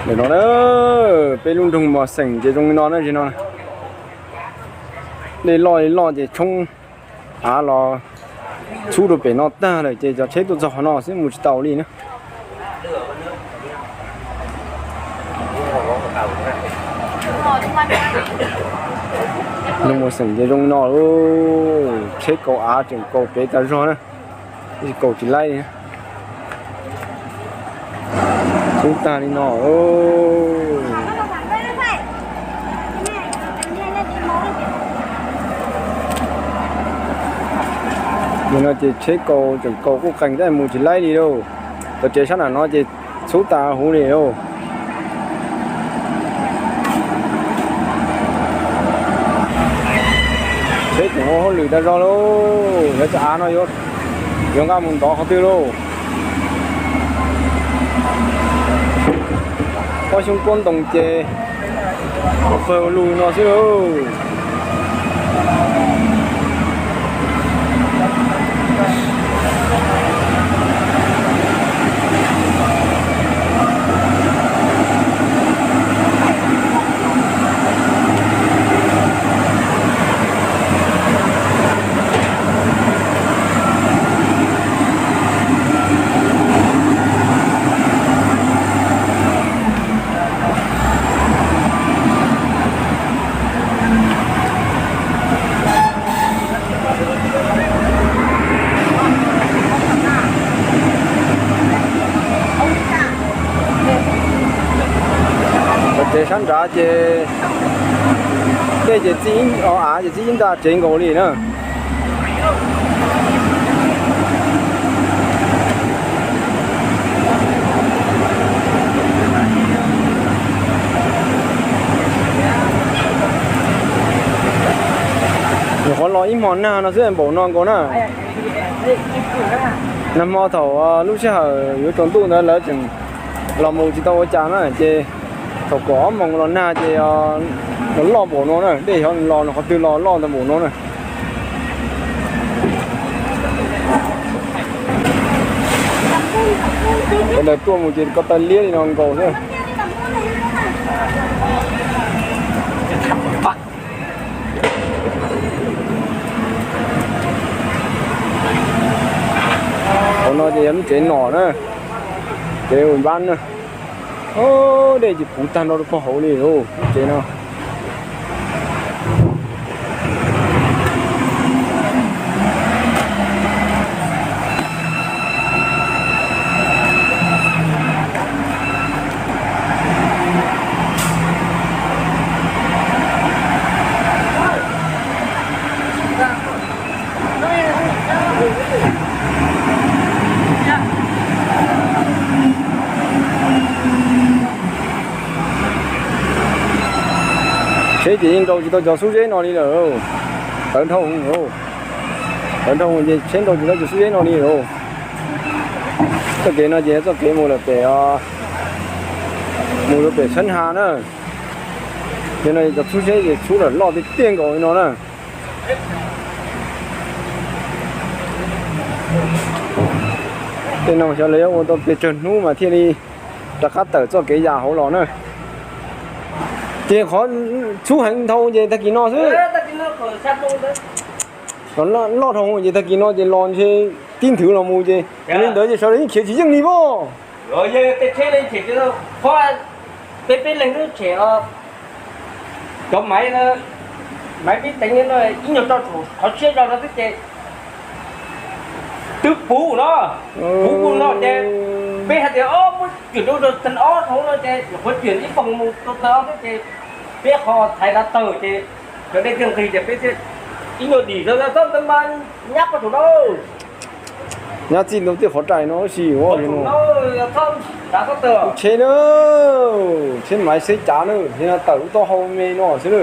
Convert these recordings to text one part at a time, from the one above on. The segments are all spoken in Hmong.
Ntawm no na, peb lub nroog Mos Xeem ces zoo li no na, no dej loj li loj ces tshoob av los txhub rau pem no tag lawm ces cov tsheb tuaj txog qhov no xwb mus tsis tau li na. Nroog Mos Xeem ces zoo li no, tsheb kaus av tseem kaus pem tas zog na, kaus tsis laib li. Txhub tag li no. Nim no ces tsheb kaus tseem kaus quj qees tab mus tsis laib li lauj. Cov tsev sab nram no ces txhub tas huv li lauj. Tsheb tseem ua hauj lwm tas zog lauj, lawv cov av no yuav nqa mus ntov qhov twg lauj. Pob xyoob kuab ntoo ces pawg lug no xwb lauj. Cov tsev sab nrad ces dej ces txij, av ces txij ib nta tsev nkaus li na. Nyuam qhuav los ib hmo nag no xwb npaum no nkaus na. Nag hmo thaum lub sij hawm yuav tsaus ntuj ntawd lawv tseem los mus tsis tau ua cas na ces thaum kaum ob moos los nag ces los loj npaum no na, dej xyov los qhov twg los loj ntau npaum no na. Sawv daws tuaj mus ces ko taw liab li no nkaus xwb. Hauv no ces yog lub tsev nom na, tsev ua npab na. Dej ces puv tag nrho rau pog hauv li lub tsev no. Tsheb ces yeej nrau tsis tau cov xub zeb no li lawm. Tawv dhau, tawv dhau ces tsheb nrau tsis tau cov xub zeb no li lawm. Txoj kev no ces txoj kev mus lawm pem, mus rau pem Xab Ha na. Ces no cov xub zeb ces xub lawm loj tiag tiag nkaus li no na. Tej no xyov lawv yuav ua tau pes tsawg hnub mas thiaj li rov qab tawm txoj kev yam hauv los na. Ces qhov xub heev dhau ces tag kis no xwb. Loj dhau ces tag kis no ces los ntshe tib nthwv los mus ces yog li ntawd ces sawv daws yeej khiav tsis yeej li pob. Peb peb leeg lub tshem, cov maiv, maiv peb teev no ib nyuag rau saum qhov siab zog no xwb ces twb puv no, puv puv no ces peb hais tias o muab cwm rau tag ob dhau no ces nyuam qhuav cwm ib poog mus rau tag ob xwb ces peb qhov thaiv dav tawg ces cov dej thiaj nqig ces peb thiaj ib nyuag dim rau txhob ntawd mas nyab poj saum no. Nyab txij ntau tej qhov rais no si ua tsheb na, tsheb maiv xeb cav na, tawm lub taub hau me no xwb na.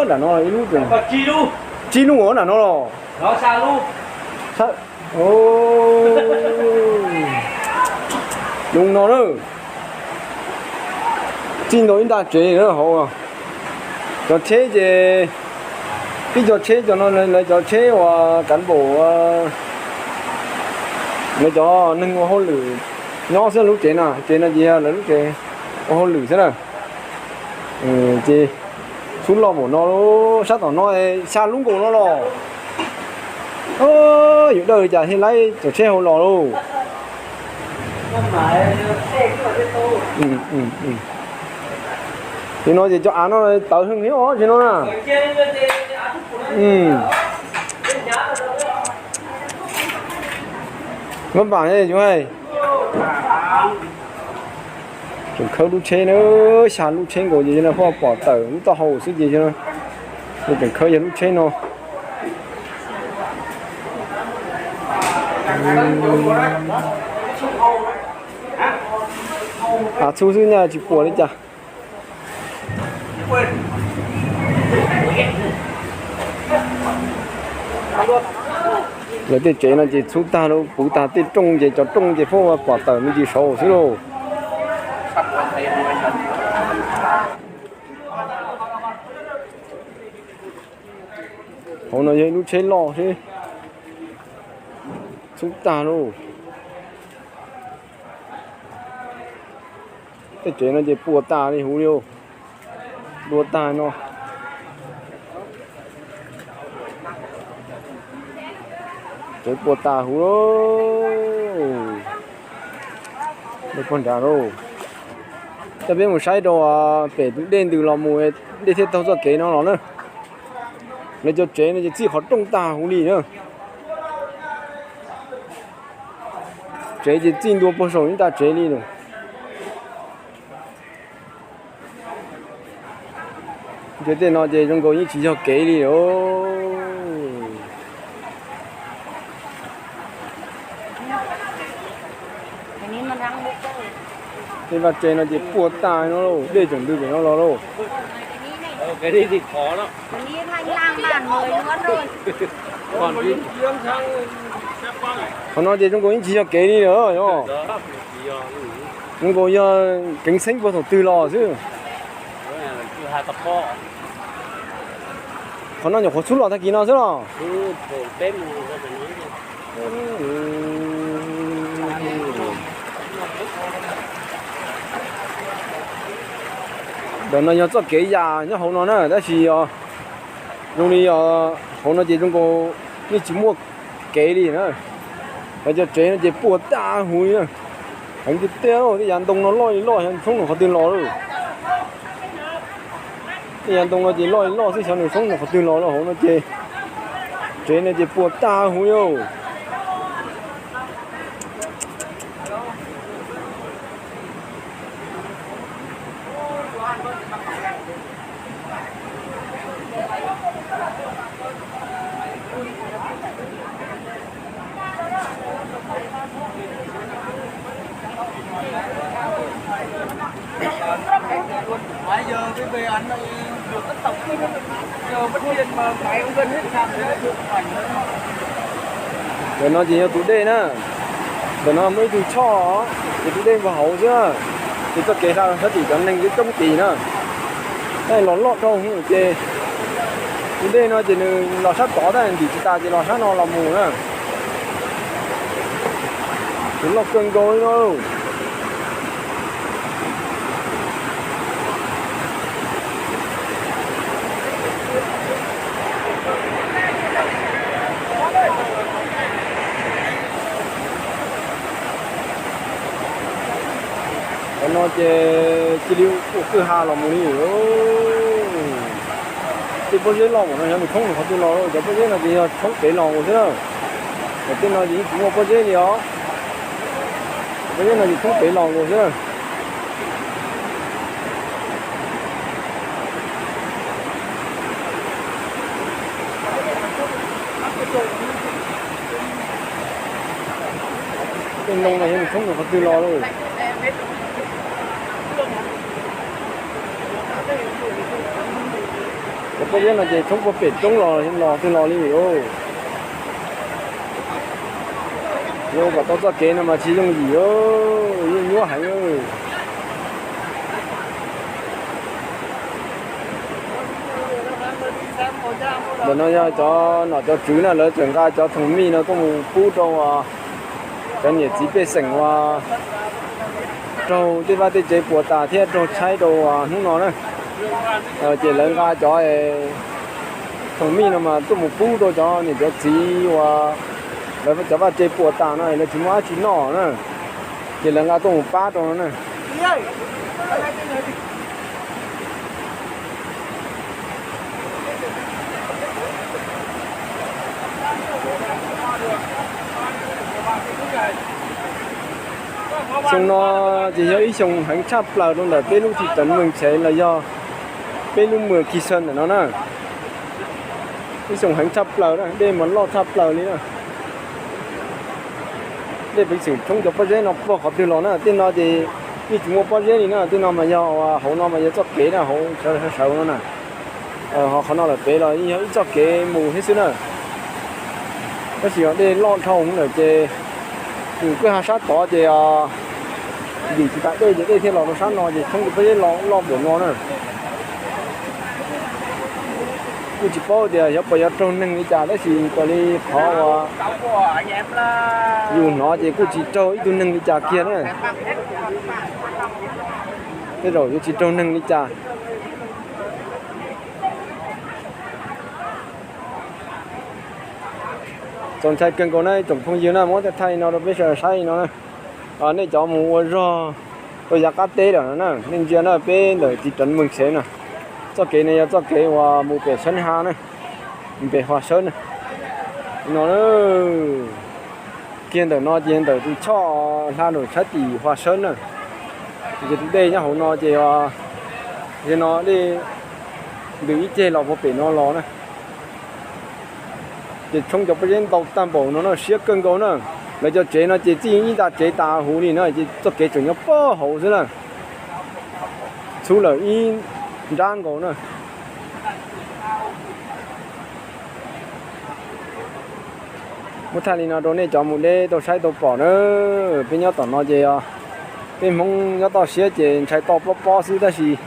Nram no ib lub, tsib lub nram no los. Zoo no na, txij ntau ib nta tsev na hauv. Cov tsheb ces ib co tsheb cov no lawv cov tsheb uas kav npaum, lawv cov neeg ua hauj lwm nyob xwb lub tsev na, tsev no ces yog lawv lub tsev. Ua hauj lwm xwb na. Ces xub loj npaum no, sab tom no xya lub nkaus no los. Yuav dawj li cas thiaj laib cov tsheb hauv los lauj. Ces no ces cov av no tawv heev thiab os, ces no na. Mab vam yuav hais. Tseem khawb lub tsheb na, xya lub tsheb nkaus ces no pom tawm lub taub hau xwb ces no. Tseem khawb yog lub tsheb no. Av txhub xwb nyaj tsis puas li cas. Lawv tej tsev no ces txhub tag lawm, puv tag tej rooj ces cov rooj ces pheej pom tawm me ntsis saud xwb lauj. Hauv no yog ib lub tsheb loj thiab, txhub tag lauj. Tej tsev no ces puas tas li huv li, dua tag no. Tsev puas tas huv lauj. Pog nrad lauj. Coj peb mus saib rau pem tus dej ntws los mus, dej thiaj taug txoj kev no los na. Lawv cov tsev no ces txij qhov rooj tag huv li na. Tsev ces txij ntua puag saum ib nta tsev li lawm. Ces tej no ces zoo nkaus yeej tsis yog kev li os. Tej vaj tse no ces puas tas no lauj, dej tseem ntws pem no los lauj. Qhov no ces zoo nkaus yeej tsis yog kev li lawm os. Zoo nkaus yog keev xeeb puag thaum twg los xwb. Qhov no nyuam qhuav xub los tag kis no xwb los. Ntawm no yog txoj kev ya nyob hauv no na, tab sis zoo li hauv no ces zoo nkaus yeej tsis muaj kev li na. Lawv cov tsev no ces puas tas huv li na. Heev tiag tiag, tej yav ntoo no loj li loj, xyov nws tshoob mus qhov twg los lawm. Tej yav ntoo no ces loj li loj xwb, xyov nws tshoob mus qhov twg los lawm. Hauv no ces tsev no ces puas tas huv li. Ntawm no ces yog tus dej na. Ntawm no muaj ib tug choj, ces tus dej nkaus hauv xwb. Ces txoj kev hla sab tim cov neeg coob coob tid na. Tab los loj dhau hwv ces tus dej no ces nws los sab tod tab ntim tsis tas ces los sab no los mus na. Tus loj kawg nkaus li no. Qhov no ces cia li ua kwj ha los mus li. Tej pob zeb loj npaum no xyov nws tshoob mus qhov twg los, cov pob zeb no ces yog tshoob kev los nkaus xwb na. Cov tej no ces yeej tsis muaj pob zeb li os. Pob zeb no ces tshoob kev los nkaus xwb na. Tej ntoo no xyov nws tshoob mus qhov twg los lawm. Cov pob zeb no ces tshoob puag pem roob los los twg los li os. Yuav kom tau txoj kev no mas tsis yooj yim, yeej nyuaj heev. Ntawm no yog cov nom cov tswv na, lawv tseem nqa cov thoom mij no tuaj mus pub rau cov niam txiv pej xeem uas raug tej vaj tej tsev puas tas thiab raug tshaib rau hnub no na. Ces lawv nqa cov thoom mij no mas tuaj mus pub rau cov niam cov txiv uas lawv cov vaj tsev puas tas no lawv tsis muaj dab tsi noj na, ces lawv nqa tuaj mus pab rau no na. Xyoo no ces yog ib xyoo heev tshaj plaws rau ntawm peb lub tsis teev Meej Tsev los yog peb lub mws Kis Xees ntawm no na. Ib xyoo heev tshaj plaws na, dej mas loj tshaj plaws li na. Dej peev xwm tshoob cov pob zeb no puag qhov twg los na, tej no ces yeej tsis muaj pob zeb li na, tej no mas yog hauv no mas yog txoj kev na, hauv sawv sawv no na. Ho qhov no lawm pem los yeej yog ib txoj kev mus thiab xwb na. Tab sis dej loj dhau lawm ces, kwj ha sab tod ces vim tsis tas dej ces dej thiaj los rau sab no ces tshoob cov pob zeb loj npaum no na. Kuj tsis paub tias xyov puas yuav raug neeg li cas tab sis raws li qhov uas yus hnov ces kuj tsis raug ib tug neeg li cas kiag na. Tej zaum yuav tsis raug neeg li cas. Txaus ntshai kawg nkaus na tsoom phooj ywg na, muab thaij li no rau peb sawv daws saib li no na. Nej cov mus ua zog rau yav qab teb lawm no na, nej ntsia na peb ntawm tsis teev Meej Tsev na. Txoj kev no yog txoj kev uas mus pem Xeeb Ha na, pem Hua Sawb na. No kiag ntawm no ces ntawm tus choj hla nram sab tim Hua Sawb na. Ces tus dej nyob hauv no ces, ces no dej ntws ib ceg los puag pem no los na. Ces tshoob cov pob zeb ntau tag npaum no na, siab kawg nkaus na. Lawv cov tsev no ces txij ib nta tsev tas huv li na, ces txoj kev tseem nyob puag hauv xwb na. Txhub lawm ib nrab nkaus na. Muab thaij li no rau nej cov mus deb tau saib tau pom na. Peb nyob tom no ces peb Hmoob nyob toj siab ces ntshai toj pob pob xwb tab sis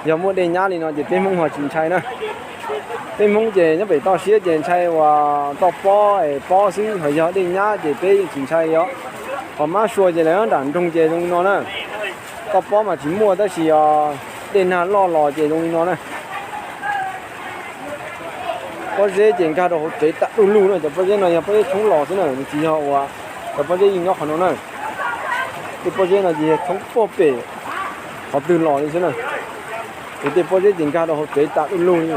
yog muaj dej nyab li no ces peb Hmoob ho tsis ntshai na. Peb Hmoob ces nyob pem toj siab ces ntshai uas toj pob es pob xwb, ho yog dej nyab ces peb yeej tsis ntshai os. Ho mab sua ces lawv nyob nram nroog ces zoo li no na. Toj pob mas tsis muaj tab sis os dej nag loj los ces zoo li no na. Pob zeb ces nkag rau hauv tsev tas du lug na, cov pob zeb no yog pob zeb tshoob los xwb na, nws tsis yog uas cov pob zeb yeej nyob qhov no na. Tej pob zeb no ces yog tshoob puag pem qhov twg los li xwb na. Ces tej pob zeb ces nkag rau hauv tsev tas du lug li na.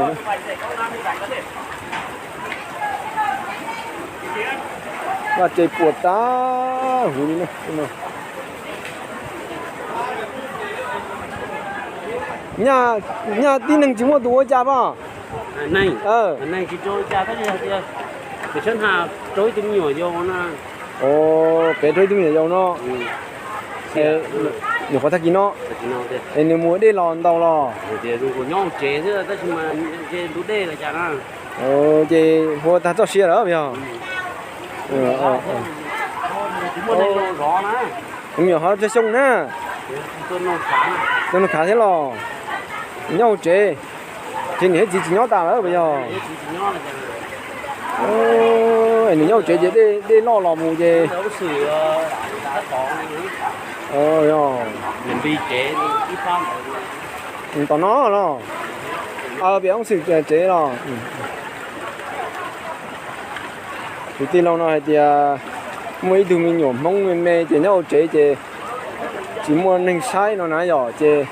Vaj tsev puas tas huv li na. Nyaj tib neeg tsis muaj tus ua cas pom? Neeg tsis rau ua cas tab sis hais tias pem sab nrad raug ib tug me nyuam yaus no. Pem raug ib tug me nyuam yaus no. Nyuam qhuav tag kis no es nws mus dej los ntau los. Nyob hauv tsev xwb tab sis mas ntu dej los cas na. Ces hu tag txoj sia lawm yog. Tus me nyuam ho tsawg xyoo na? Tau nug khav thiab los? Nyob hauv tsev, ces niam thiab txiv tsis nyob tas lawm puas yog? Nws nyob hauv tsev ces dej loj los mus ces. Tom no los? Peb Hmoob Xwm tsev los. Tus tij laug no hais tias muaj ib tug me nyuam Hmoob me me ces nyob hauv tsev ces tsis muaj neeg saib no na yom, ces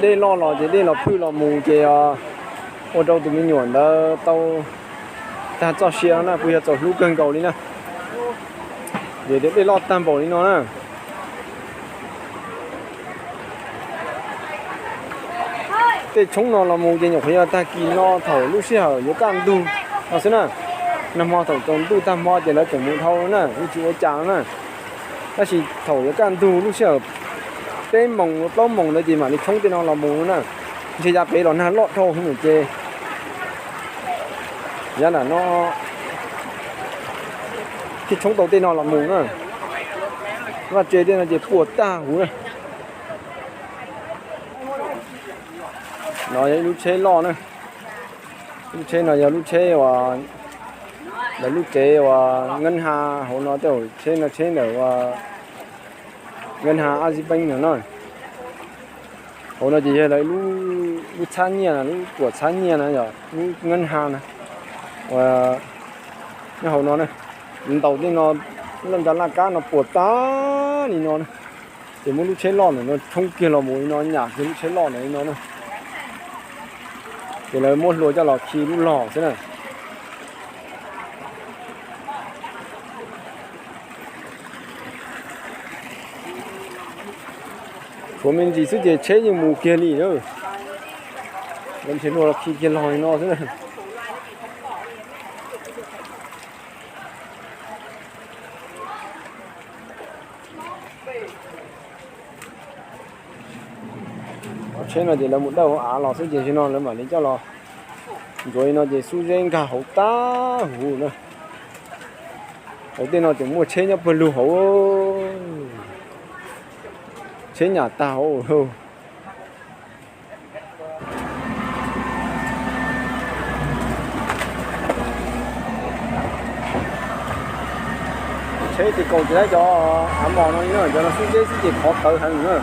dej loj los ces dej los phwj los mus ces ua rau tus me nyuam ntawd tau tag txoj sia no na, kuj yog txaus hlub kawg nkaus li na. Vim tias dej loj tag npaum li no na. Tej tshoob no los mus ces nyuam qhuav yog tag kis no thaum lub sij hawm yuav kaj ntug no xwb na. Nag hmo thaum tsaus ntuj tag hmo ces lawv tseem mus dhau na, yeej tsis ua cas no na. Tab sis thaum yuav kaj ntug lub sij hawm peb moos plaub moos ntawd ces mam li tshoob tej no los mus no na. Ntshe yav pem los nag loj dhau hwv ces yav nram no thiaj tshoob tau tej no los mus na. Vaj tse tej no ces puas tag huv na. No yog ib lub tsheb loj na. Lub tsheb no yog lub tsheb uas ntawm lub tsev uas Nkeeb Ha hauv no, tej tsheb no tsheb ntawm uas Nkaj ha Azipeeb no na. Hauv no ces yog lawv lub txhab nyiaj na, lub tuam txhab nyiaj na, yog lub nkaj ha na. Uas nyob hauv no na, ntaus tej no, laj nra laj kab no puas tag li no na. Ces muab lub tsheb loj ntawm no tshoob kiag los mus li no, nyam kiag lub tsheb loj ntawm li no na. Ces lawv muab hlua coj los khi lub log xwb na. Tshuav me ntsis xwb ces tsheb yeej mus kiag li na. Lawv nrhiav hlua los khi kiag log li no xwb na. Tsheb no ces lawv mus dawj hauv av los xwb ces zaum no lawv mam li coj los ntxuav li no ces xub zeb nkag hauv tag huv na. Hauv tej no tseem muaj tsheb nyob pawg lug hauv. Tsheb nyam tag hauv. Tsheb ces kaus tsis laib cov av mos no li na, cov no xub zeb xwb ces khov tawv heev na.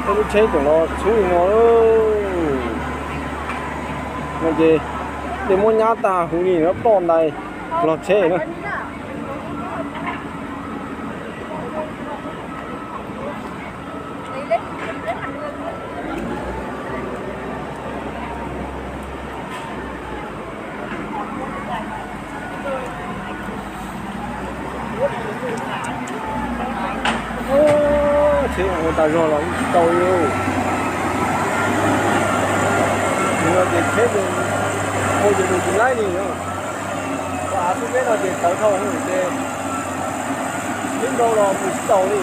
Tej lub tsheb tseem los txhub li no. No ces tej muab nyab tag huv li no, ploj ntais log tsheb na. Tsheb ua tas zog los tsis tau li. Nws no ces tsheb ua ces mus tsis laib li. Av xub zeb no ces tawv dhau ces tib nrau los mus tsis tau li.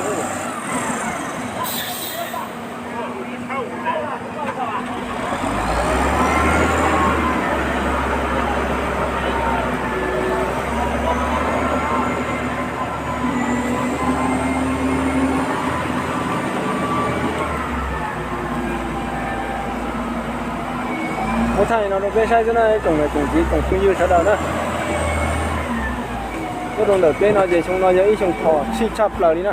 Muab thaij no rau peb saib xwb na tsoom niam tsoom txiv tsoom phooj ywg sawv daws na. Nyob rau ntawm peb no ces xyoo no yog ib xyoo phom sij tshaj plaws li na.